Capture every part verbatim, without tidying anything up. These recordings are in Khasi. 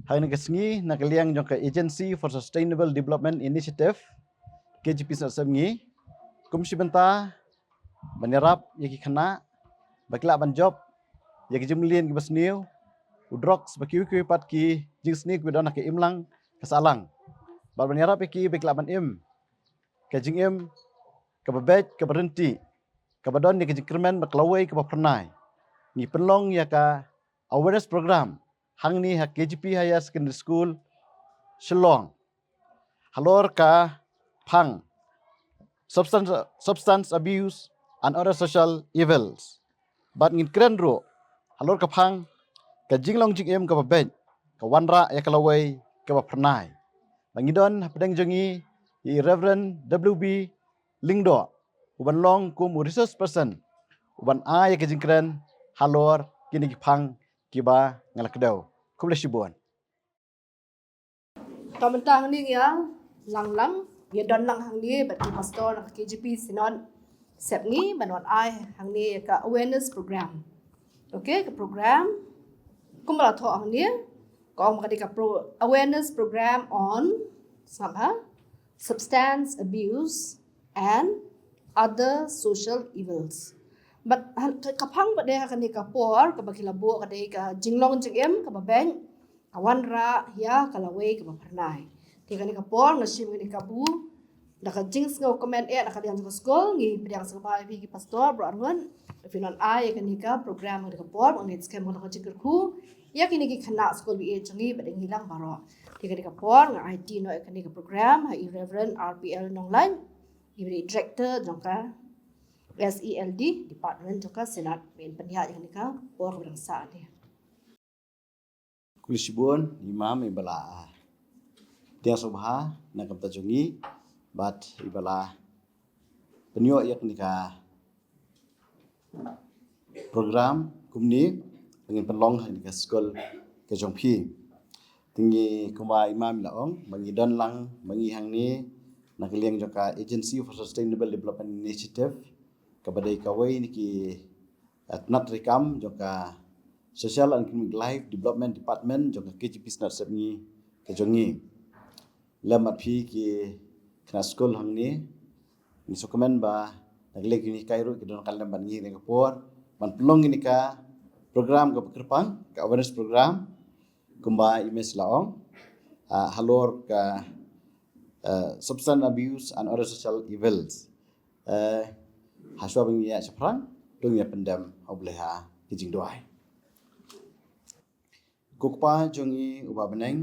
Ha kane ka sngi na ka liang jong ka Agency for Sustainable Development Initiative, K G P Synod Sepngi, kum shi bynta ban ïarap ïa ki khynnah ba ki lah ban jop ïa ki jingmlien kiba sniew, u drugs bad kiwei kiwei pat ki jingsniew kiba don ha ka imlang ka sahlang. Bad ban ïarap ïa ki ba ki lah ban im ka jingim kaba beit, kaba ryntih, kaba don ïa ka jingkyrmen bad ka lawei kaba phyrnai. Ngi pynlong ïa ka awareness program hangne ha K G P Higher Secondary School, Shillong, halor ka phang substance, substance abuse and other social evils. Bad ngin kren ruh halor ka phang ka jinglong jingim kaba beit, ka wanrah ïa ka lawei kaba phyrnai. Ba ngi don hapdeng jong ngi i Reverend W B Lyngdoh, uban long kum u resource person uban ai ïa ka jingkren halor kine ki phang kiba nga la kdew. Khublei shibun. Te mynta hangne ngi ïa lang lang, ngi ïa don lang hangne bad ki pastor na ka K G P Synod Sepngi ban wan ai hangne ïa ka awareness program. Okay, ka program kumba la thoh hangne ka ong ka dei ka pro-, awareness program on, sngap ha, substance abuse and other social evils. Bad ha-, ka, ka phang ba dei ha kane ka por kaba ki la buh ka dei ka jinglong jingim kaba beit, ka wanrah ïa ka lawei kaba phyrnai. Te kane ka por nga shim kane ka bu da ka jingsngew kmen eh na ka liang jong ka skul, ngi pdiang sngewbha ïa phi ki pastor baroh arngut, phin wan ai ïa kane ka program kane ka por, ngi skhem ka long ka jingkyrkhu ïa kine ki khynnah skul B A jong ngi bad ïa ngi lang baroh. Te kane ka por nga aiti noh ïa kane ka program ha i Reverend R P L Nonglait, i ba dei director jong ka S E L D department jong ka Synod, ban pynïaid ïa kane ka por kaba dang sah te. Khublei shibun i Imam iba la, ah, pdiang sngewbha na ka bynta jong ngi bad iba la pynïoh ïa kane ka program kumne ba ngin pynlong ha kane ka skul ka jong phi. Te ngi kumba i Imam i la ong ba ngi don lang ba ngi hangne na ka liang jong ka Agency for Sustainable Development Initiative, kaba dei kawei na ki, eh, tnat treikam jong ka Social and Economic Life Development Department jong ka K G P Synod Sepngi ka jong ngi. Lem bad phi ki khynnah skul hangne, ngi sngewkmen ba na ka liang ki nonghikai ruh ki don ka lem bad ngi ha kane ka por ban pynlong ïa kane ka program kaba kyrpang, ka awareness program, kumba i Miss la ong, ah, halor ka, eh, substance abuse and other social evils. Eh, ha shuwa ba ngi ïaid shaphrang, to ngin ïa pyndem ha U Blei ha ki jingduwai. Ko Kpa jong ngi uba ha bneng,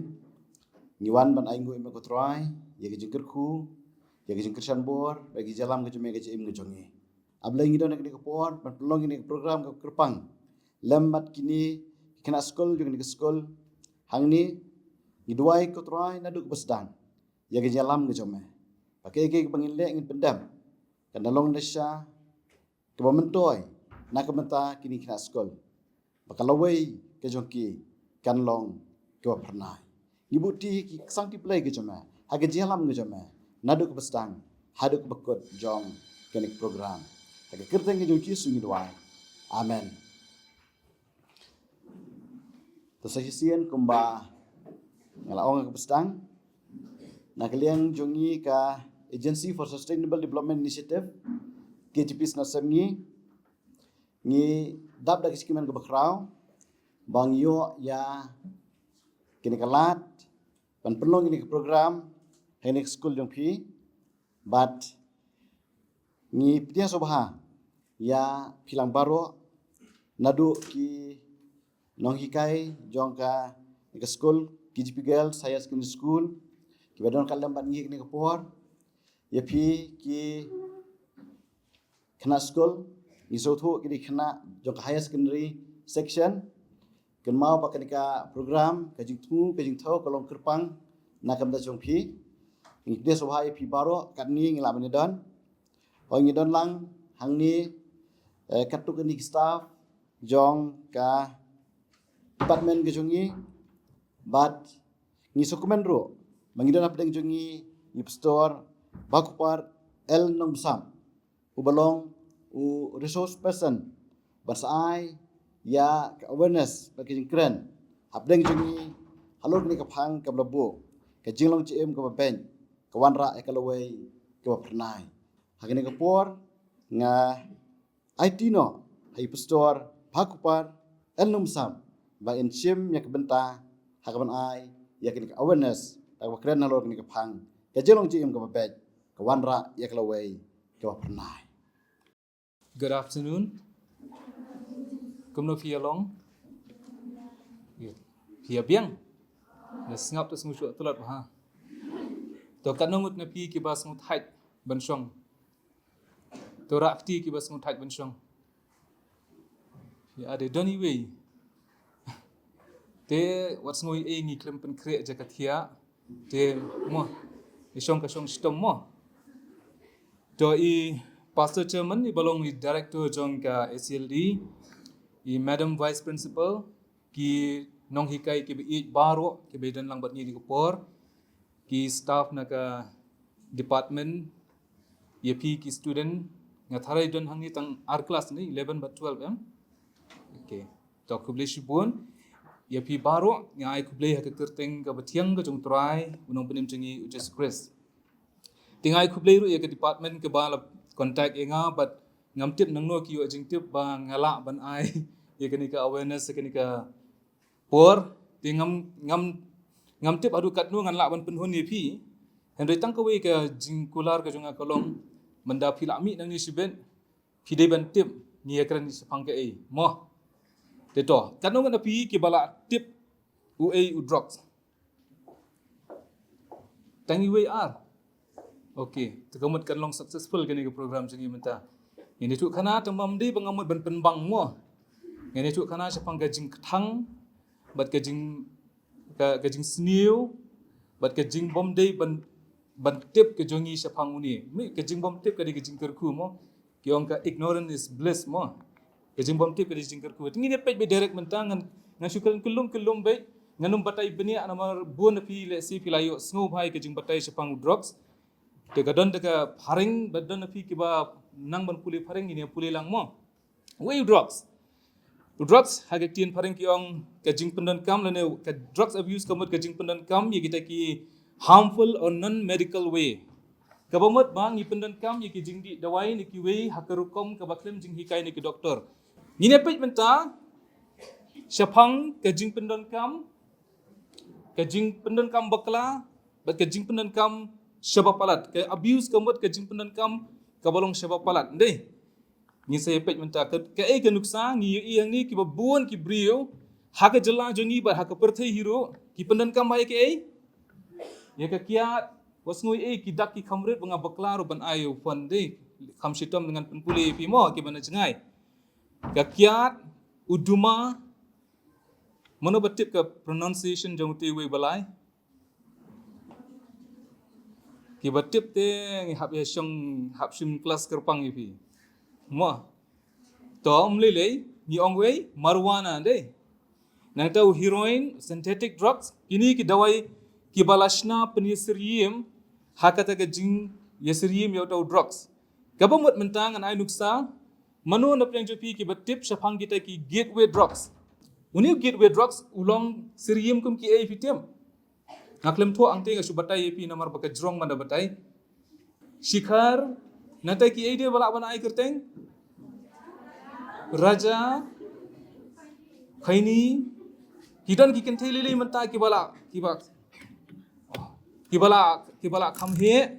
ngi wan ban ainguh ïa me ko Trai ïa ka jingkyrkhu, ïa ka jingkyrshan bor, ïa ka jingïalam ka jong me, ka jingim ka jong ngi. A Blei, ngi don ha kane ka por ban pynlong ïa kane ka program kaba kyrpang lem bad kine ki khynnah skul jong kane ka skul. Hangne ngi duwai ko Trai naduh kaba sdang ïa ka jingïalam ka jong me, ba kaei kaei kaba ngin leh ngin pyndem kan da long da sha kaba myntoi na ka bynta kine ki khynnah skul, ba ka lawei ka jong ki kan long kaba phyrnai. Ngi buh ti ki ksangkti Blei ka jong me ha ka jingïalam ka jong me naduh kaba sdang haduh kaba kut jong kane ka program. Ha ka kyrteng ka jong U Jisu ngi duwai. Amen. Te sa shisien kumba nga la ong ha kaba sdang, na ka liang jong ngi ka Agency for Sustainable Development Initiative, K G P Synod Sepngi, ngi dap da ka jingkmen kaba khraw ba ngi ïoh ïa kane ka lad ban pynlong kane ka program ha kane ka skul jong phi. Bad ngi pdiang sngewbha ïa phi lang baroh, naduh ki nonghikai jong ka, ka skul K G P Girls Higher Secondary School kiba don ka lem bad ngi ha kane ka por, ïa phi ki khynnah skul, ngi sngewthuh ki dei khynnah jong ka higher secondary section. Kynmaw ba kane ka program, ka jingthmu, ka jingthaw ka long kyrpang na ka bynta jong phi. Ngi pdiang sngewbha ïa phi baroh, katne ngi lah ban ïadon. Hooid, ngi don lang hangne, eh, katto katne ki staff jong ka department ka jong ngi. Bad ngi sngewkmen ruh ba ngi don hapdeng jong ngi i Pastor Bah Kupar L Nongbsap, uba long u resource person ban sa ai ïa ka awareness bad ka jingkren hapdeng jong ngi halor kane ka phang kaba la buh, ka jinglong jingim kaba beit ka wanrah ïa ka lawei kaba phyrnai. Ha kane ka por nga aiti noh ha i Pastor Bhakupar L Nungsam ba in shim ïa ka bynta ha kaban ai ïa kane ka awareness, da kaba kren halor kane ka phang ka jinglong jingim kaba beit ka wanrah ïa ka lawei kaba phyrnai. Good afternoon. Kumno phi ïa long? Phi ïa biang? Ïa sngap te sngewsih tlot bha. To katno ngut na phi kiba sngewthait ban shong? To rah kti kiba sngewthait ban shong. Ïa, ade don iwei. Te wat sngew ei ngi khlem pynkhreh ja ka thiah. Te mo, i shong ka shong shitom mo. To i Pastor Chairman, i ba long i Director jong ka A C L D, i Madam Vice Principal, ki nonghikai kiba ïeit baroh kiba don lang bad ngi ha kane ka por, ki staff na ka department, ïa phi ki student, nga tharai don hangne tang ar class ne, eleven bad twelve em. Okay. To khublei shibun ïa phi baroh, nga ai khublei ha ka kyrteng kaba thiang ka jong u Trai, u Nongpynim jong ngi u Jisu Khrist. Te nga ai khublei ruh ïa ka department kaba la contact ïa nga, bad ngam tip nangno ki ïoh jingtip ba nga lah ban ai ïa kane ka awareness, ïa kane ka por. Te ngam, ngam, ngam tip haduh katno ngan lah ban pynhun ïa phi. Hynrei tang kawei ka jingkular ka jong nga ka long, mynda phi lah mih nangne shibit, phi dei ban tip ngi ïa kren shaphang kaei mo. Te to, katno ngut na phi kiba la tip uei u drugs? Tang iwei ar. Okay, te ka mut kan long successful kane ka program jong ngi mynta. Ngin ïathuh khana, tang ba ym dei ba nga mut ban pynbang mo. Ngin ïathuh khana shaphang ka jingkthang bad ka jing, ka, ka jingsniew bad ka jingbymdei ban, ban tip ka jong ngi shaphang une. Mih, ka jingbymtip ka dei ka jingkyrkhu mo. Ki ong ka ignorance is bliss mo. Ka jingbymtip ka dei ka jingkyrkhu. Te ngin ïa peit beit direct mynta, ngan, ngan shu kren kyllum kyllum beit, ngan ym batai bniah namar bun na phi lehse phi la ïohsngew bha ïa ka jingbatai shaphang u drugs. Te ka don da ka phareng, ba don na phi kiba nang ban pule phareng, ngin ïa pule lang mo. Uei u drugs? U drugs ha ka ktien phareng ki ong ka jingpyndonkam, lane ka drugs abuse ka mut ka jingpyndonkam ïa kita ki harmful or non medical way. Kaba mut ba ngi pyndonkam ïa ki jingdih dawai ne kiwei ha ka rukom kaba khlem jinghikai ne ki doktor. Ngin ïa peit mynta shaphang ka jingpyndonkam, ka jingpyndonkam bakla bad ka jingpyndonkam shaba palat. Ka abuse ka mut ka jingpyndonkam kaba long shaba palat. Ndei. Ngin sa ïa peit mynta ka, kaei ka nuksa ngi ïohi hangne, kiba bun ki briew ha ka jylla jong ngi bad ha ka pyrthei hi ruh ki pyndonkam bha ïa kaei? Ïa ka kiad. Wat sngew ei, ki dak ki kham rit ba nga bakla ruh ban ai ïa u phone, dei. Kham shitom, ngan pynpule ïa phi mo kiba na jngai. Ka kiad, u duma. Mano ba tip ka pronunciation jong utei uwei ba lai? Kiba tip te ngi hap ïa shong, hap shim klas kyrpang ïa phi. Mo. To, ym lei lei, ngi ong uei, marijuana, dei. Nangta u heroin, synthetic drugs, kine ki dawai kiba la shna pynïasyriem ha kata ka jingïasyriem ïa uta u drugs. Kaba mut mynta ngan ai nuksa, mano na pdeng jong phi kiba tip shaphang kita ki gateway drugs? Une u gateway drugs u long syriem kum kiei, phi tip? Nga khlem thoh hangtei, nga shu batai ïa phi namar ba ka jrong ban da batai. Shikhar, nangta kiei de ba lah ban ai kyrteng? Raja, khaini, ki don ki kynthei lei lei mynta kiba lah, kiba, kiba lah, kiba lah kham heh,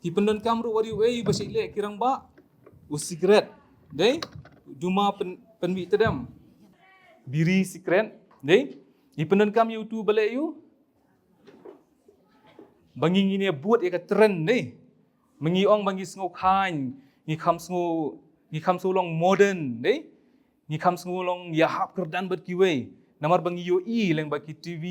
ki pyndonkam ruh wat ïa uei ba shait leh ki rangbah, u sikret, dei, duma pyn, pynmih tdem, biri sikret, dei, ki pyndonkam ïa utu ba leh ïa u, ba ngi ngin ïa bud ïa ka trend, dei. Ma ngi ong ba ngi sngew khlaiñ, ngi kham sngew, ngi kham sngew long modern, dei. Ngi kham sngew long ïahap kyrdan bad kiwei. Namar ba ngi ïohi lyngba ki T V,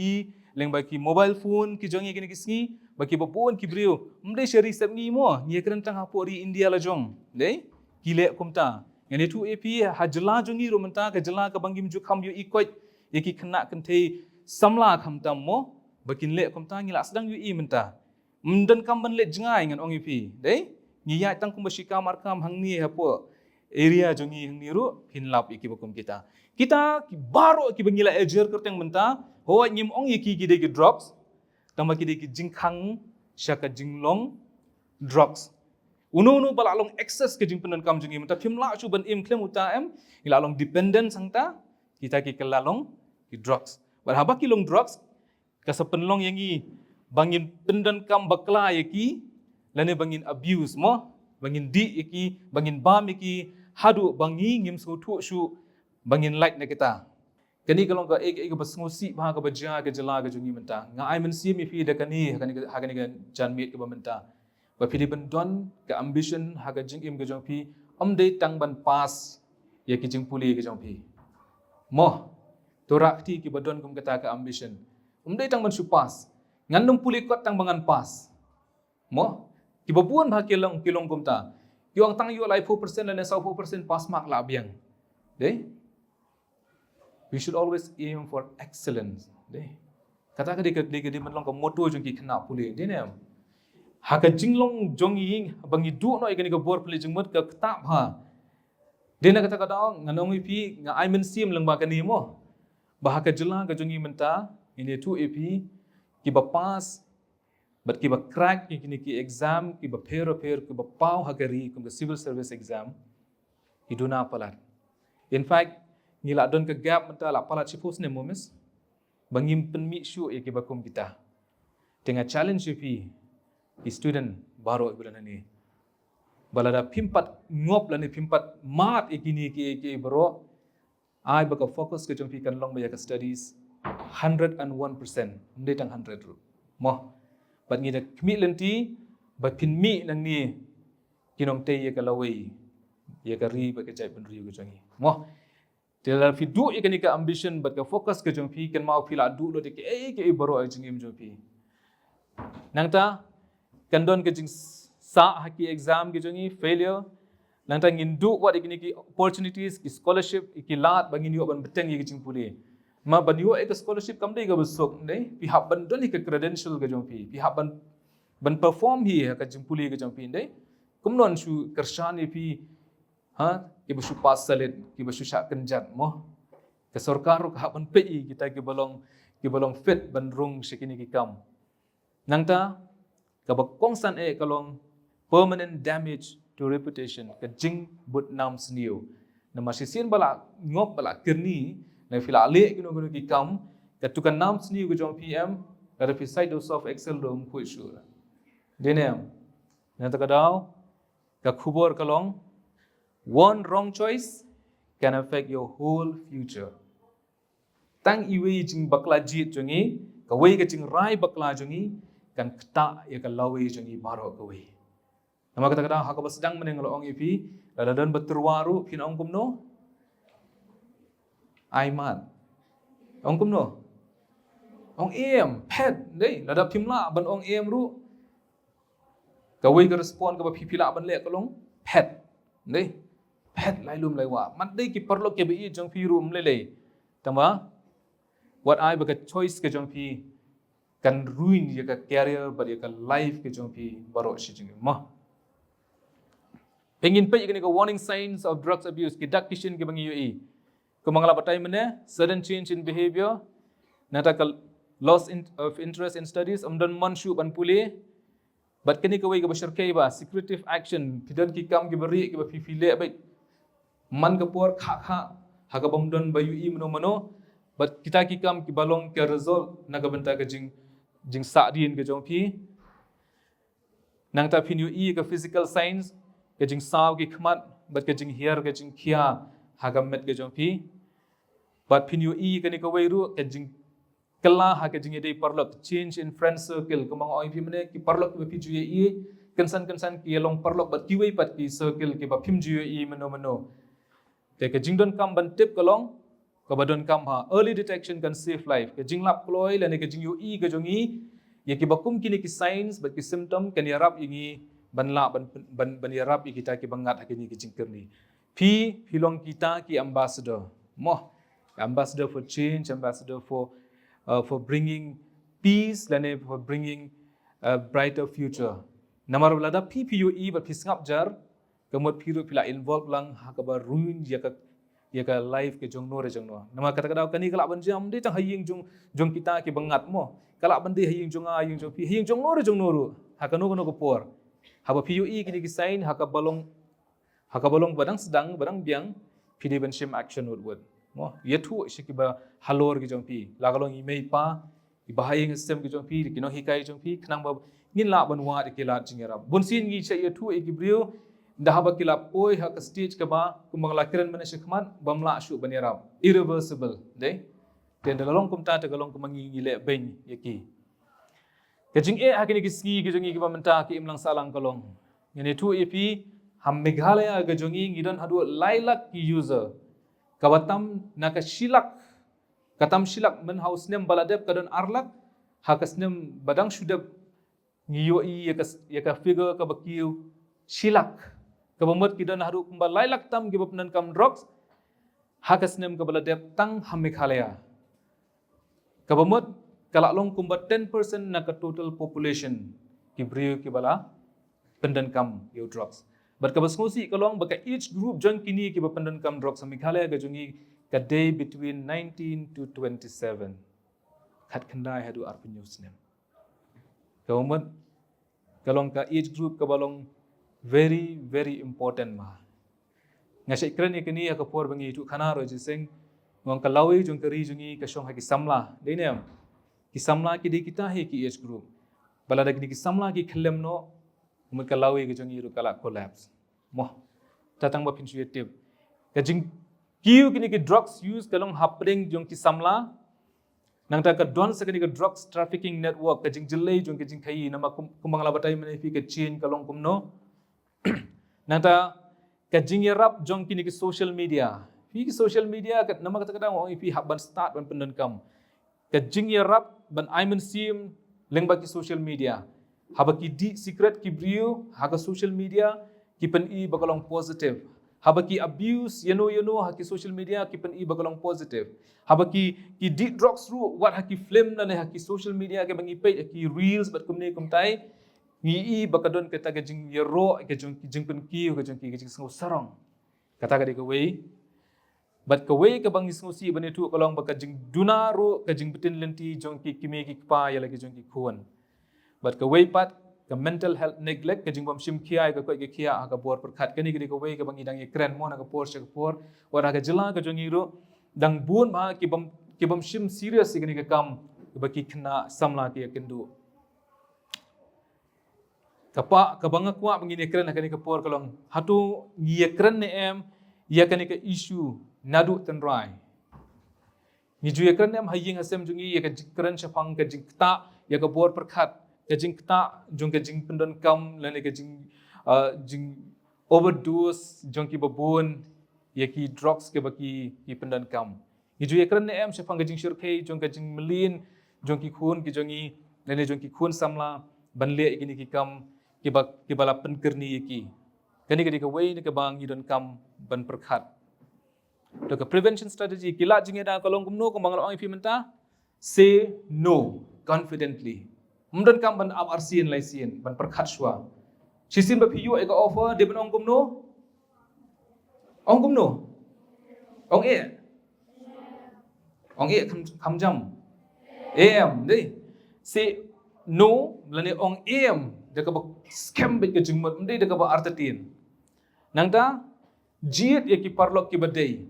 lyngba ki mobile phone ki jong ngi kine ki sngi, ba kiba bun ki briew, ym dei sha ri sep ngi mo, ngi ïa kren tang hapoh ri India la jong, dei. Ki leh kumta. Ngan ïathuh ïa phi ha jylla jong ngi ruh mynta, ka jylla kaba ngim ju kham ïohi koit ïa ki khynnah kynthei samla khamtam mo, ba kin leh kumta, ngi la sdang ïohi mynta. Ym donkam ban leit jngai, ngan ong ïa phi, dei? Ngi ïaid tang kumba shi kam ar kam hangne hapoh area jong ngi hangne ruh phin lap ïa kiba kum kita. Kita ki baroh kiba ngi la ïa jer kyrteng mynta, hooid ngim ong ïa ki ki dei ki drugs, tangba ki dei ki jingkhang sha ka jinglong drugs. Uno uno ba la long excess ka jingpyndonkam jong ngi mynta, phim lah shuh ban im khlem uta em, ngi la long dependent hangta, kita ki kylla long ki drugs. Bad haba ki long drugs, ka sa pynlong ïa ngi ba ngin pyndonkam bakla ïa ki, lane ba ngin abuse mo, ba ngin dih ïa ki, ba ngin bam ïa ki, haduh ba ngi ngim sngewthuh shuh ba ngin lait na kita. Kane ka long kaei kaei kaba sngewsih bha kaba jia ha ka jylla ka jong ngi mynta. Nga ai mynsiem ïa phi da kane ha kane ka, ha kane ka janmiet kaba mynta, ba phi dei ban don ka ambition ha ka jingim ka jong phi, ym dei tang ban pass ïa ki jingpule ka jong phi. Mo, to rah kti kiba don kum kata ka ambition. Ym dei tang ban shu pass. Ngan nym pule kot tang ba ngan pass. Mo, kiba bun bha ki long, ki long kumta. Ki ong tang ïoh laiphew percent lane sawphew percent pass mark la biang. Dei? We should always aim for excellence. Dei? Kata ka dei ka, dei ka dei ban long ka motto jong ki khynnah pule. Dei ne em? Ha ka jinglong jong ngi ba ngi duh noh ïa kane ka bor pynleit jingmut, ka ktah bha. Dei na kata ka daw ngan ong ïa phi, nga ai mynsiem lyngba kane mo, ba ha ka jylla ka jong ngi mynta, ngin ïathuh ïa phi, kiba pass bad kiba crack ïa kine ki exam kiba pher pher kiba paw ha ka ri kum ka civil service exam, ki duna palat. In fact, ngi la don ka gap mynta la palat shiphew snem mo, miss, ba ngim pynmih shuh ïa kiba kum kita. Te nga challenge ïa phi ki student baroh kiba don hangne, ba lada phim pat ngop lane phim pat mad ïa kine ki, ki baroh, ai ba ka focus ka jong phi kan long ba ïa ka studies hundred and one percent, ym dei tang hundred ruh. Mo, bad ngi da khmih lynti ba phin mih nangne ki nongtei ïa ka lawei, ïa ka ri bad ka jaitbynriew ka jong ngi. Mo, te lada phi duh ïa kane ka ambition bad ka focus ka jong phi, kynmaw phi la duh lut ïa kiei kiei baroh ha ka jingim jong phi. Nangta kan don ka jingsah ha ki exam ki jong ngi, failure. Nangta ngin duh wat ïa kine ki opportunities, ki scholarship, ïa ki lad ba ngin ïoh ban bteng ïa ki jingpule. Ma ban ïoh ïa ka scholarship kam dei kaba suk, dei? Phi hap ban don ïa ka credential ka jong phi, phi hap ban, ban perform hi ha ka jingpule ka jong phi, dei? Kumno ngan shu kyrshan ïa phi, ha, kiba shu pass salit, kiba shu shah kynjat mo? Ka sorkar ruh ka hap ban peit ïa kita kiba long, kiba long fit ban rung sha kine ki kam. Nangta kaba kongsan eh ka long permanent damage to reputation, ka jingbud nam sniew. Namar shisien ba la ngop ba la kyrni, lada phi la leh kino kino ki kam, kato ka nam sniew ka jong phi em, lada phi sait da u Surf Excel ruh ym khuid shuh. Dei ne em? Nangta ka daw, ka khubor ka long, one wrong choice can affect your whole future. Tang iwei i jingbakla jied jong ngi, kawei ka jingrai bakla jong ngi, kan ktah ïa ka lawei jong ngi baroh kawei. Namar kata ka daw ha kaba sdang mynne nga la ong ïa phi, lada don ba tyrwa ruh phin ong kumno? Ai mat. Ong kumno? Ong em, phet, dei, lada phim lah ban ong em ruh, kawei ka respond kaba phi, phi lah ban leh ka long phet. Dei? Phet lai lum lai wah. Mat dei ki paralok kiba ïeit jong phi ruh ym lei lei. Tangba wat ai ba ka choice ka jong phi kan ruin ïa ka career bad ïa ka life ka jong phi baroh shi jingim mo. Phi ngin peit ïa kane ka warning signs of drugs abuse, ki dak ki shin kiba ngi ïohi. Kumba nga la batai mynne, sudden change in behavior, nangta ka loss in, of interest in studies, ym don mon shuh ban pule. Bad kane kawei kaba shyrkhei ba, secretive action, phi don ki kam kiba rieh kiba phi, phi leh beit man ka por khah khah, ha kaba ym don ba ïohi mano mano. Bad kita ki kam kiba long ka result na ka bynta ka jing, jingsahdien ka jong phi. Nangta phin ïohi ka physical signs, ka jingsaw ki khmat, bad ka jinghiar ka jingkhia ha ka met ka jong phi. Bad phin ïohi kane kawei ruh, ka jingkylla ha ka jingïadei paralok, change in friend circle, kumba nga ong ïa phi mynne, ki paralok kiba phi ju ïohi kynsan kynsan ki ïa long paralok bad kiwei pat ki circle kiba phim ju ïohi mano mano. Te ka jingdonkam ban tip ka long kaba donkam ha. Early detection can save life. Ka jinglap kloi lane ka jingïohi ka jong ngi ïa kiba kum kine ki signs bad ki symptom kan ïarap ïa ngi ban lah ban, ban, ban ïarap ïa kita kiba ngat ha kine ki jingkyrni. Phi, phi long kita ki ambassador mo. Ambassador for change, ambassador for, uh, for bringing peace lane for bringing a brighter future. Namar lada phi, phi ïohi bad phi sngap jar, ka mut phi ruh phi la involve lang ha kaba ruin ïa ka, ïa ka life ka jong no re jong no. Namar kata ka daw kane ka lah ban jia ym dei tang ha ïing jong, jong kita kiba ngat mo. Ka lah ban dei ha ïing jong nga, ha ïing jong phi, ha ïing jong no re jong no ruh. Ha kano kano ka por. Haba phi ïohi kine ki sign ha kaba long, ha kaba long ba dang sdang, ba dang biang, phi dei ban shim action wut wut. Mo, ïathuh sha kiba halor ki jong phi. La ka long i mei i pa, i bahaïing hasem ki jong phi, ki nonghikai jong phi, khnang ba ngin lah ban wad ïa ki lad jingïarap. Bun sien ngi shah ïathuh ïa ki briew, ynda haba ki la poi ha ka stage kaba, kumba la kren mynne sha khmat, bym lah shuh ban ïarap. Irreversible, dei? Te ynda la long kumta te ka long kumba ngi, ngi leh beiñ ïa ki. Ka jingeh ha kine ki sngi ki jong ngi kiba mynta ki imlang sahlang ka long, ngan ïathuh ïa phi, ha Meghalaya ka jong ngi ngi don haduh lai lak ki user. Kaba tam na ka shi lak, ka tam shi lak, myn ha u snem ba la dep ka don ar lak, ha ka snem ba dang shu dep ngi ïohi ïa ka, ïa ka figure kaba kiew shi lak. Kaba mut ki don haduh kumba lai lak tam kiba pyndonkam drugs ha ka snem kaba la dep tang ha Meghalaya. Kaba mut ka la long kumba ten percent na ka total population ki briew kiba la pyndonkam ïa u drugs. Bad kaba sngewsih ka long ba ka age group jong kine kiba pyndonkam drugs ha Meghalaya ka jong ngi ka dei between nineteen to twenty-seven. Khatkhyndai haduh arphew hynñiew snem. Kaba mut ka long ka age group kaba long very, very important ma. Nga shait kren ïa kane ha ka por ba ngi ïathuh khana ruh jingïaseng, nga ong ka lawei jong ka ri jong ngi ka shong ha ki samla, dei ne em? Ki samla ki dei kita hi ki age group. Ba lada kine ki samla ki khyllem noh, mut ka lawei ka jong ngi ruh ka la collapse. Mo. Te tang ba phin shu ïatip. Ka jingkiew kine ki drugs use ka long hapdeng jong ki samla. Nangta ka don sa kane ka drugs trafficking network, ka jingjyllei jong ka jingkhaii, namar kum, kumba nga la batai mynne ïa phi ka chain ka long kumno. Nangta ka jingïarap jong kine ki social media. Phi ki social media ka, namar kata ka daw nga ong ïa phi hap ban start ban pyndonkam. Ka jingïarap ban ai mynsiem lyngba ki social media. Haba ki dih secret ki briew ha ka social media, ki pyni ba ka long positive. Haba ki abuse ïano ïano ha ki social media, ki pyni ba ka long positive. Haba ki, ki dih drugs ruh wat ha ki film lane ha ki social media kiba ngi peit, ha ki reels bad kumne kumtai, ngi i ba ka don kata ka jingïaroh, ka jong, ka jingpynkiew, ka jong ki, ka jingsngew sarong. Kata ka dei kawei. Bad kawei kaba ngi sngewsih ban ïathuh ka long ba ka jingduna ruh, ka jingbtin lynti jong ki kmie ki kpa ïa la ki jong ki khun. Bad kawei pat ka mental health neglect, ka jingbym shim khia ïa ka koit ka khiah ha ka bor pyrkhat. Kane ka dei kawei kaba ngi dang ïakren mo na ka por sha ka por. Wat ha ka jylla ka jong ngi ruh dang bun bha ki bym, ki bym shim serious ïa kane ka kam kaba ki khynnah samla ki ïakynduh. Kaba, kaba nga kwah ba ngin ïakren ha kane ka por ka long, hato ngi ïakren ne em ïa kane ka issue naduh tynrai? Ngi ju ïakren ne em ha ïing ha sem jong ngi ïa ka jingkren shaphang ka jingktah ïa ka bor pyrkhat, ka jingktah jong ka jingpyndonkam lane ka jing, ah, jing overdose jong kiba bun ïa ki drugs kiba ki, ki pyndonkam? Ngi ju ïakren ne em shaphang ka jingshyrkhei jong ka jingmlien jong ki khun ki jong ngi, lane jong ki khun samla ban leh ïa kine ki kam kiba, kiba la pynkyrni ïa ki? Kane ka dei kawei na kaba ngi donkam ban pyrkhat. To ka prevention strategy, ki lad jingïada ka long kumno, kumba nga la ong ïa phi mynta, say no confidently. Ym donkam ban ap arsien laisien ban pyrkhat shuwa. Shisien ba phi ïoh ïa ka offer, dei ban ong kumno? Ong kumno? Ong eh. Ong eh kham, kham jam. Em, dei. Say no lane ong em da kaba skhem bad ka jingmut, ym dei da kaba artatien. Nangta jied ïa ki paralok kiba dei.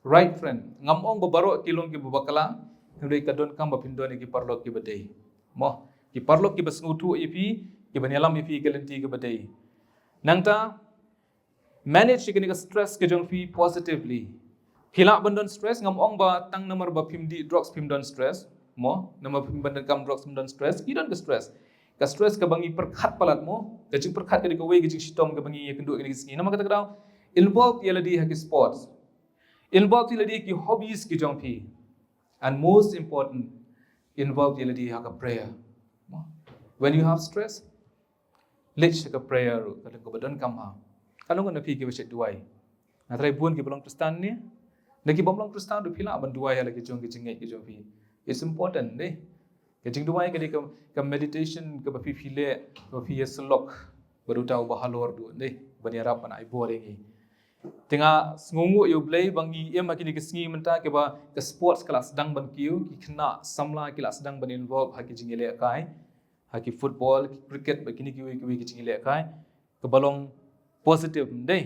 Right friend. Ngam ong ba baroh ki long kiba bakla, hynrei ka donkam ba phin don ïa ki paralok kiba dei. Mo, ki paralok kiba sngewthuh ïa phi, kiban ïalam ïa phi ïa ka lynti kaba dei. Nangta manage ïa kane ka stress ka jong phi positively. Phi lah ban don stress, ngam ong ba tang namar ba phim dih drugs phim don stress. Mo, namar phim ban donkam drugs phim don stress, ki don ka stress. Ka stress kaba ngi pyrkhat palat mo, ka jingpyrkhat ka dei kawei ka jingshitom kaba ngi ïakynduh kine ki sngi. Namar kata ka daw, involve ïa lade ha ki sports. Involve ïa lade ha ki hobbies ki jong phi. And most important, involve ïa lade ha ka prayer. Mo. When you have stress, leit sha ka prayer ruh, ka long kaba donkam ha. Ka long na phi kiba shait duwai. Nga tharai bun kiba long Khristan ne, na ki bym long Khristan ruh phi lah ban duwai ïa la ki jong ki jingngeit ki jong phi. It's important, dei. Ka jingduwai ka dei ka, ka meditation kaba phi, phi leh, kaba phi ïasyllok. bad uta uba halor duh, dei, ban ïarap ban ai bor ïa ngi. Te nga sngewnguh ïa U Blei ba ngi im ha kine ki sngi mynta kiba ka sports ka la sdang ban kiew, ki khynnah samla ki la sdang ban involve ha ki jingïalehkai, ha ki football, ki cricket, bad kine kiwei kiwei ki jingïalehkai, kaba long positive, dei.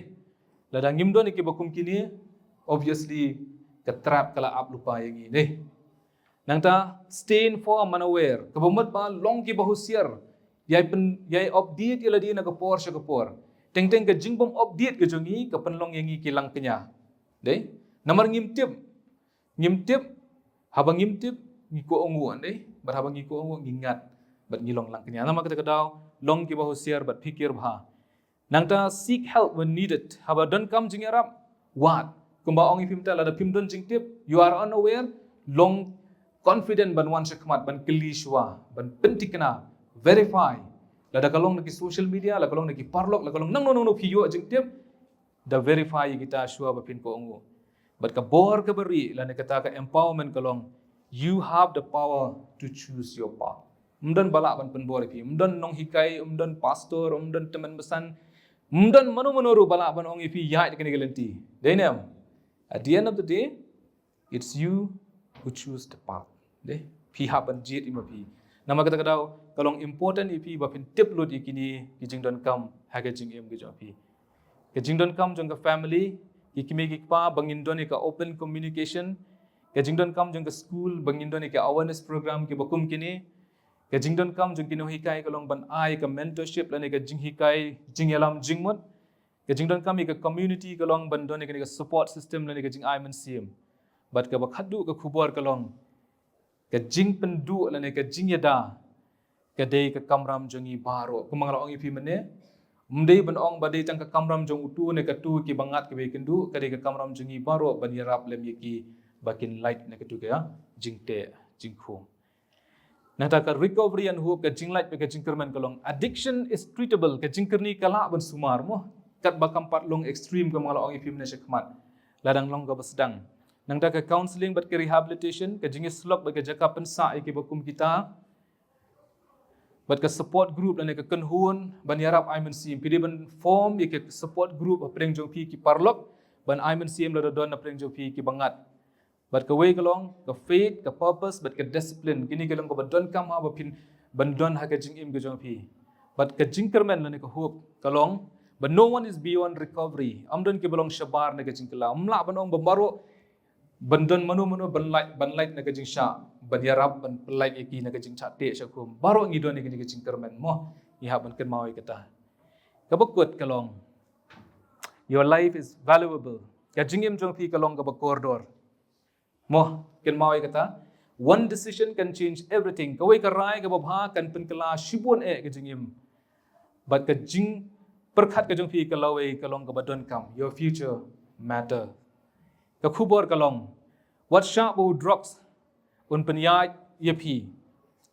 Lada ngim don ïa kiba kum kine, obviously ka trap ka la ap lypa ïa ngi, dei. Nangta stay informed and aware, kaba mut ba long kiba husiar, ïai pyn, ïai update ïa lade na ka por sha ka por. Teng teng ka jingbym update ka jong ngi ka pynlong ïa ngi ki langkñia, dei. Namar ngim tip, ngim tip, haba ngim tip ngi kohnguh, dei, bad haba ngi kohnguh ngi ngat, bad ngi long langkñia. Namar kata ka daw long kiba husiar bad phikir bha. Nangta seek help when needed. Haba donkam jingïarap, wad. Kumba ong ïa phi mynta, lada phim don jingtip, you are unaware, long confident ban wan shakhmat, ban kylli shuwa, ban pynthikna, verify. Lada ka long na ki social media, lada ka long na ki paralok, lada ka long nangno nangno phi ïoh jingtip, da verify ïa kita shuwa ba phin kohnguh. Bad ka bor kaba rieh lane kata ka empowerment ka long, you have the power to choose your path. Ym don ba lah ban pynbor ïa phi, ym don nonghikai, ym don pastor, ym don tymmen basan, ym don mano mano ruh ba lah ban ong ïa phi ïaid kane ka lynti. Dei ne em? At the end of the day, it's you who choose the path. Dei, phi hap ban jied ïa ma phi. Namar kata ka daw ka long important ïa phi ba phin tip lut ïa kine ki jingdonkam ha ka jingim ka jong phi. Ka jingdonkam jong ka family, ki kmie ki kpa, ba ngin don ïa ka open communication. Ka jingdonkam jong ka school, ba ngin don ïa ka awareness program kiba kum kine. Ka jingdonkam jong ki nonghikai ka long ban ai ka mentorship lane ka jinghikai jingïalam jingmut. Ka jingdonkam ïa ka community ka long ban don ïa kane ka support system lane ka jingai mynsiem. Bad kaba khatduh ka khubor ka long, ka jingpynduh lane ka jingïada ka dei ka kamram jong ngi baroh. Kumba nga la ong ïa phi mynne, ym dei ban ong ba dei tang ka kamram jong utu ne katu kiba ngat kiba ïakynduh, ka dei ka kamram jong ngi baroh ban ïarap lem ïa ki ba kin lait na katu ka jingteh jingkhum. Nangta ka recovery and hope, ka jinglait bad ka jingkyrmen ka long, addiction is treatable, ka jingkyrni ka lah ban sumar mo. Katba kam pat long extreme kumba nga la ong ïa phi mynne shakhmat, la dang long kaba sdang. Nangta ka counselling bad ka rehabilitation, ka jingïasyllok bad ka jaka pynsah ïa kiba kum kita. Bad ka support group lane ka kynhun ban ïarap ai mynsiem. Phi dei ban form ïa ka support group hapdeng jong phi ki paralok ban ai mynsiem lada don hapdeng jong phi kiba ngat. Bad kawei ka long ka faith, ka purpose bad ka discipline. Kine ki long kaba donkam ha ba phin ban don ha ka jingim ka jong phi. Bad ka jingkyrmen lane ka hope ka long, but no one is beyond recovery. Ym don kiba long shabar na ka jingkylla. Ym lah ban ong ba baroh ban don mano mano ban lait, ban lait na ka jingshah, ban ïarap, ban pynlait ïa ki na ka jingshah teh shah khum. Baroh ngi don ïa kine ka jingkyrmen mo. Ngi hap ban kynmaw ïa kata. Kaba kut ka long, your life is valuable. Ka jingim jong phi ka long kaba kordor. Mo, kynmaw ïa kata. One decision can change everything. Kawei ka rai kaba bha kan pynkylla shibun eh ka jingim. Bad ka jingpyrkhat ka jong phi ka lawei ka long kaba donkam. Your future matter. Ka khubor ka long, wat shah ba u drugs un pynïaid ïa phi.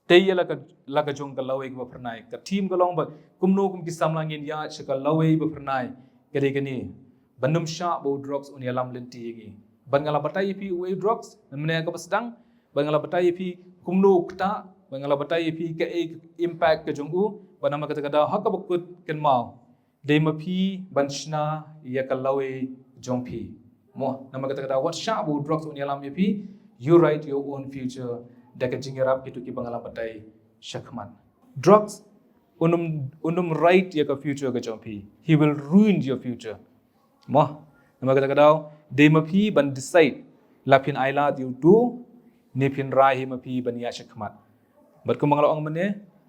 Te ïa la ka, la ka jong ka lawei kaba phyrnai. Ka theme ka long ba kumno kum ki samla ngin ïaid sha ka lawei ba phyrnai. Ka dei kane, ban ym shah ba u drugs un ïalam lynti ïa ngi. Bad nga la batai ïa phi uei u drugs, mynne kaba sdang, bad nga la batai ïa phi kumno u ktah, bad nga la batai ïa phi kaei ka impact ka jong u, bad namar kata ka daw ha kaba kut kynmaw, dei ma phi ban shna ïa ka lawei jong phi. Mo, namar kata ka daw wat shah ba u drugs un ïalam ïa phi, you write your own future da ka jingïarap kito kiba nga la batai shakhmat. Drugs un ym, un ym write ïa ka future ka jong phi. He will ruin your future. Mo, namar kata ka daw, dei ma phi ban decide la phin ailad ïa utu ne phin rai hi ma phi ban ïaid shakhmat. Bad kumba nga la ong mynne,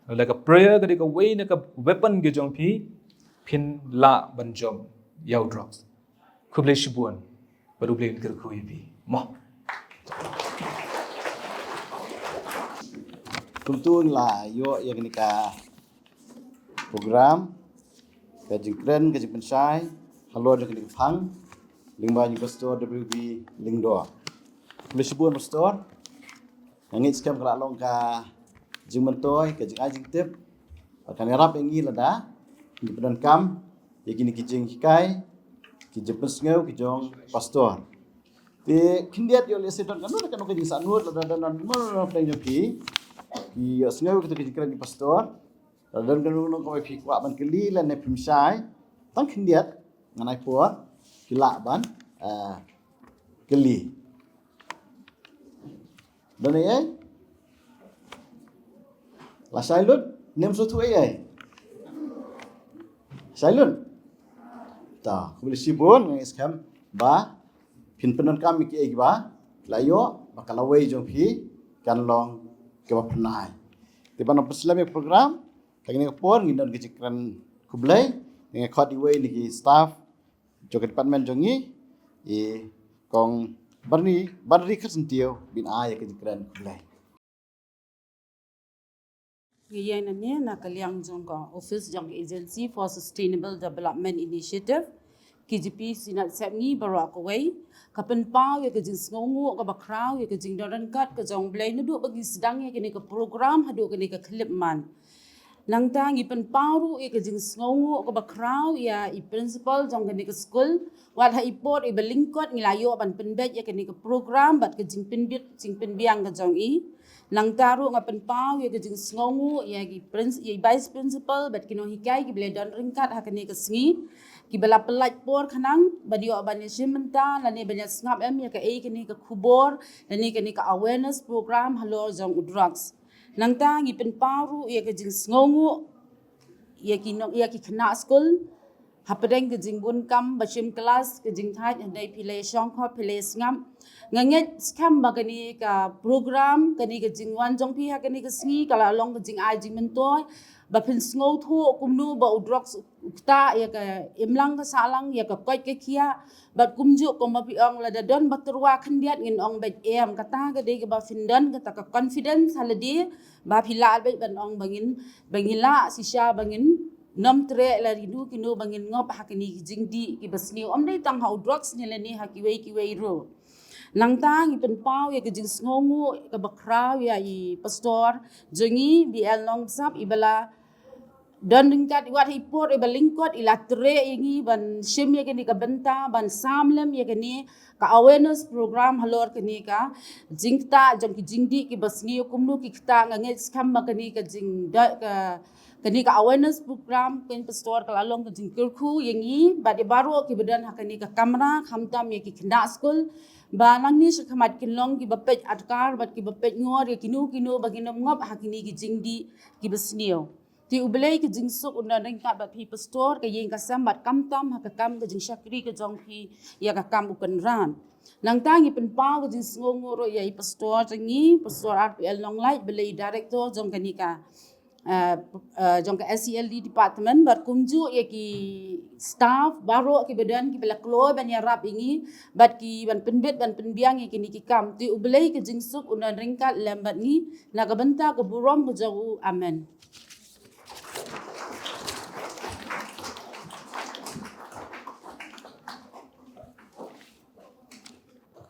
lada ka prayer ka dei kawei na ka weapon ka jong phi, phin lah ban jop ïa u drugs. Khublei shibun. Bad U Blei un kyrkhu ïa phi. Mo. Kumtu ngi la ïoh ïa kane ka program, ka jingkren, ka jingpynshai halor jong kane ka phang lyngba jong u Pastor W B Lyngdoh. Khublei shibun Pastor. Nga ngeit skhem ka la long ka jingmyntoi, ka jingai jingtip, bad kan ïarap ïa ngi lada ngi pyndonkam ïa kine ki jinghikai, ki jingpynsngew ki jong Pastor. Te khyndiat ïoh lehse don kano kano ka jingsahnud lada don, don, don, don, don, don, don, phi ki ïohsngew kito ki jingkren jong Pastor. Lada don kano kano kaba phi kwah ban kylli lane phim shai, tang khyndiat, ngan ai por, phi lah ban, eh, kylli. Don ei ei? La shai lut, nym sngewthuh ei ei. Shai lut. Ta, khublei shibun, nga ngeit skhem ba phin pyndonkam ïa kiei kiba la ïoh, ba ka lawei jong phi kan long kaba pynai. Te ban ym pynslem ïa program, kane ka por ngin don ka jingkren khublei, nga khot iwei na ki staff jong ka department jong ngi, i Kong Barni, Barni Kharsyntiew, ban ai ïa ka jingkren khublei. Ngi ïeng nangne na ka liang jong ka office jong ka Agency for Sustainable Development Initiative, K G P Synod Sepngi baroh kawei, ka pynpaw ïa ka jingsngewnguh kaba khraw ïa ka jingdon ryngkat ka jong U Blei naduh ba ngi sdang ïa kane ka program haduh kane ka khyllipmat. Nangta ngi pynpaw ruh ïa ka jingsngewnguh kaba khraw ïa i principal jong kane ka skul, wat ha i por iba lyngkot ngi la ïoh ban pynbeit ïa kane ka program bad ka jingpynbit jingpynbiang ka jong i. Nangta ruh nga pynpaw ïa ka jingsngewnguh ïa ki prin-, ïa i vice principal bad ki nonghikai kiba la don ryngkat ha kane ka sngi, kiba la pynlait por khnang ban ïoh ban ïashim bynta lane ban ïasngap em ïa kaei kane ka khubor lane kane ka awareness program halor jong u drugs. Nangta ngi pynpaw ruh ïa ka jingsngewnguh ïa ki nong, ïa ki khynnah skul hapdeng ka jingbun kam ba shim klas, ka jingthait hynrei phi la ïashong khop, phi la ïasngap. Nga ngeit skhem ba kane ka program, kane ka jingwan jong phi ha kane ka sngi ka la long ka jingai jingmyntoi ba phin sngewthuh kumno ba u drugs u ktah ïa ka imlang ka sahlang, ïa ka koit ka khiah. Bad kumjuh kumba phi ong, lada don ba tyrwa khyndiat ngin ong beit em, kata ka dei kaba phin don kata ka confidence ha lade ba phi lah beit ban ong ba ngin, ba ngi lah shisha ba ngin nym treh la kino kino ba ngin ngop ha kine ki jingdih kiba sniew, ym dei tang ha u drugs ne lane ha kiwei kiwei ruh. Nangta ngi pynpaw ïa ka jingsngewnguh kaba khraw ïa i pastor jong ngi, B L Nongsap, iba la don ryngkat, wat ha i por iba lyngkot i la treh ïa ngi ban shim ïa kane ka bynta, ban sam lem ïa kane ka awareness program halor kane ka jingktah jong ki jingdih kiba sniew, kumno ki ktah. Nga ngeit skhem ba kane ka jingdon ka, kane ka awareness program, Kong Pastor, ka la long ka jingkyrkhu ïa ngi bad ïa baroh kiba don ha kane ka kamra, khamtam ïa ki khynnah skul, ba nangne sha khmat kin long kiba peit adkar bad kiba peit ngor ïa kino kino ba kin nym ngop ha kine ki jingdih kiba sniew. Te U Blei ka jingsuk un don ryngkat bad phi pastor, ka ïing ka sem bad khamtam ha ka kam ka jingshakri ka jong phi ïa ka kam u kynrad. Nangta ngi pynpaw ka jingsngewnguh ruh ïa i pastor jong ngi, Pastor R P L Nonglait, ba la i director jong kane ka, eh, eh, jong ka S E L D department, bad kumjuh ïa ki staff baroh kiba don, kiba la kloi ban ïarap ïa ngi bad ki ban pynbit ban pynbiang ïa kine ki kam. Te U Blei ka jingsuk un don ryngkat lem bad ngi na ka bynta ka burom ka jong u. Amen.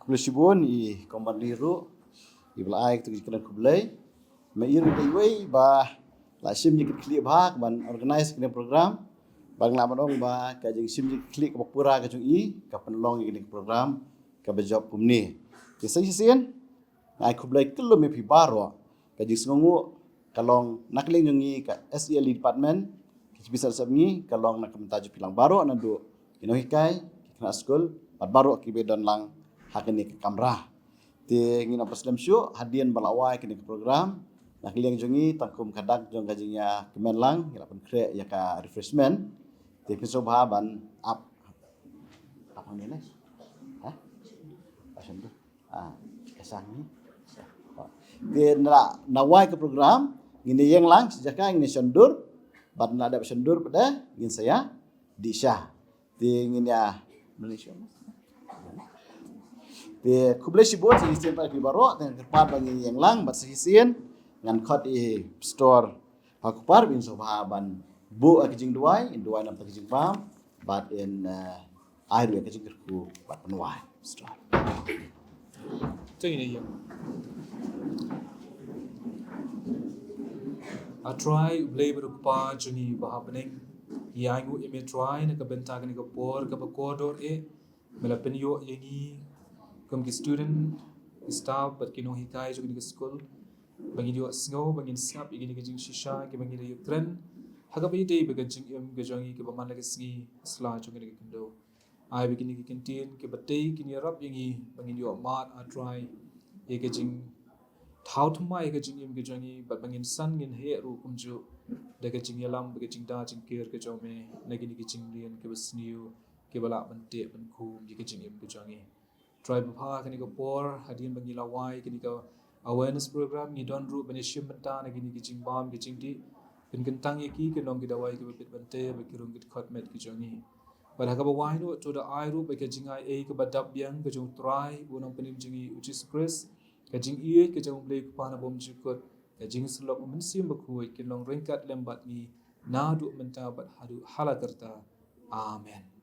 Khublei shibun i Kong Barni ruh iba la ai kata ka jingkren khublei. Me i ruh dei iwei ba la shim jingkitkhlieh bha ban organize kane ka program. Ba nga lah ban ong ba ka jingshim jingkitkhlieh kaba pura ka jong i ka pynlong ïa kane ka program kaba jop kumne. Te sa shisien nga ai khublei kyllum ïa phi baroh. Ka jingsngewnguh ka long na ka liang jong ngi ka S E L D department, ka K G P Synod Sepngi, ka long na ka bynta jong phi lang baroh, naduh ki nonghikai, ki khynnah skul bad baroh kiba don lang ha kane ka kamra. Te ngin ym pat slem shuh, hadien ba la wai kane ka program, na ka liang jong ngi tang kum ka dak jong ka jingïakmen lang, ngi la pynkhreh ïa ka refreshment. Te phin sngewbha ban ap, ap hangne ne? Ha? Ap hangne. Ah, ka sang ni. Te na, na wai ka program, ngin ïeng lang sha jaka, ngin shon dur, bad na dep shon dur pat de ngin sa ïa dih sha. Te ngin ïa, te khublei shibun sa shisien pat ïa phi baroh, te nga kyrpad ba ngin ïeng lang, bad sa shisien ngan khot i pastor ha u kpar, in sngewbha ban buh ïa ka jingduwai, in duwai na ka bynta ka jingbam, bad in, eh, ai ruh ïa ka jingkyrkhu bad pynwai. Pastor. To ngin ïa ïeng. A Trai U Blei bad U Kpa jong ngi uba ha bneng, ngi ainguh ïa me Trai na ka bynta kane ka por kaba kordor eh, me la pynïoh ïa ngi kum ki student, ki staff bad ki nonghikai jong kane ka skul, ba ngin ïohsngew, ba ngin sngap ïa kine ki jingshisha kiba ngi la ïakren, Ha kaba ïadei bad ka jingim ka jong ngi kaba man la ka sngi, sla jong kane ka khyndew, ai ba kine ki kyntien kiba tei kin ïarap ïa ngi ba ngin ïoh mad, A Trai, ïa ka jingthaw thymmai ha ka jingim ka jong ngi, bad ba ngin san ngin heh ruh kumjuh da ka jingïalam bad ka jingda jingker ka jong me na kine ki jingmlien kiba sniew, kiba lah ban teh ban khum ïa ka jingim ka jong ngi. Trai bapha, kane ka por hadien ba ngi la wai kane ka awareness program, ngi don ruh ban ïashim bynta na kine ki jingbam ki jingdih. Pynkyntang ïa ki, kin long ki dawai kiba bit ban tei bad ki rung ki dkhot met ki jong ngi. Bad ha kaba wai noh, to da ai ruh ba ka jingai ei kaba dap biang ka jong U Trai bad U Nongpynim jong ngi U Jisu Khrist, ka jingïeit ka jong U Blei U Kpa naba bymjukut, ka jingïasyllok U Mynsiem Bakhuid kin long ryngkat lem bad ngi naduh mynta bad haduh hala karta. Amen.